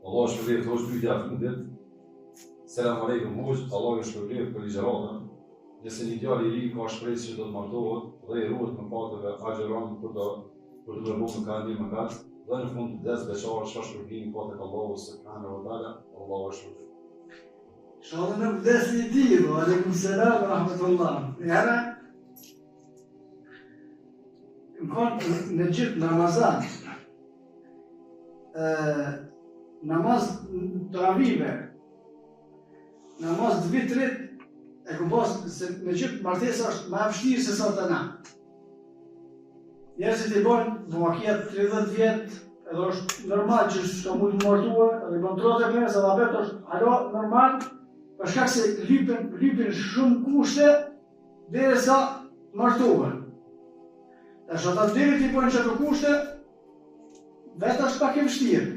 Allahu shpërbleftë hoxhë pyetja e fundit. Selam aleikum hoxhë, Allahu ju shpërbleftë për ligjëratën. Nëse një djalë i ri ka shpresë që do të martohet dhe i ruhet mëkateve, agjëron kur do për të bërë mëkat një mëkat dhe në fund vdes beqar, çfarë shpërblimi ka tek Allahu subhanahu wa taala, Allahu ju shpërbleftë. Inshallah nuk vdes i tillë, aleikum selam rahmetullah. Njëherë, në konë në gjithë në Ramazan, namaz teravive, namaz të vitrit, e kom pas se në gjithë martesa është ma e vështirë se sa te na. Njerëzit i bojnë vakiat 30 vjet, edhe është normal që s'ka mujtë me u martue, edhe i bojnë 35, edhe apet është hala normal, për shkak se lypin, lypin shumë kushte, derisa martohen. Tash ata deri t'i bojnë qato kushte, Vetë është pak e vështirë.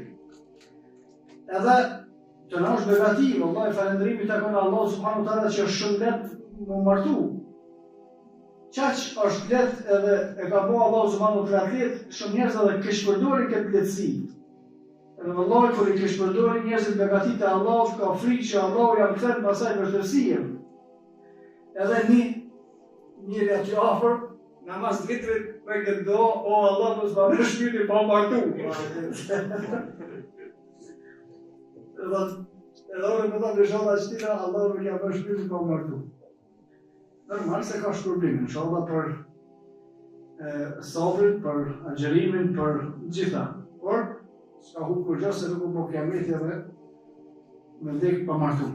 Edhe te na është begati, vallahi falënderimi i takon Allahut subhanahu teala që është shumë lehtë m'u martu. Qaq është lehtë edhe e ka bo Allahu subhanahu teala lehtë, shumë njerëz edhe keqpërdorin këtë lehtësi. Edhe vallahi kur i keqpërdorin njerëzit begatitë e Allahut, ka frikë që Allahu ja kthen pasaj vështirësinë. Edhe një njeri aty afër, namaz të vitrit me këtë dua, o Allah, mos ma merr shpirtin pa u martu. Edhe, edhe unë me thonë, inshallah që tina, Allah nuk ja merr shpirtin pa u martu. Normal se ka shpërblim, inshallah për e, sabrin, për agjerimin, për gjitha. Por, s'ka hup kurgjë se nuk u bo kiameti edhe me dek pa martu.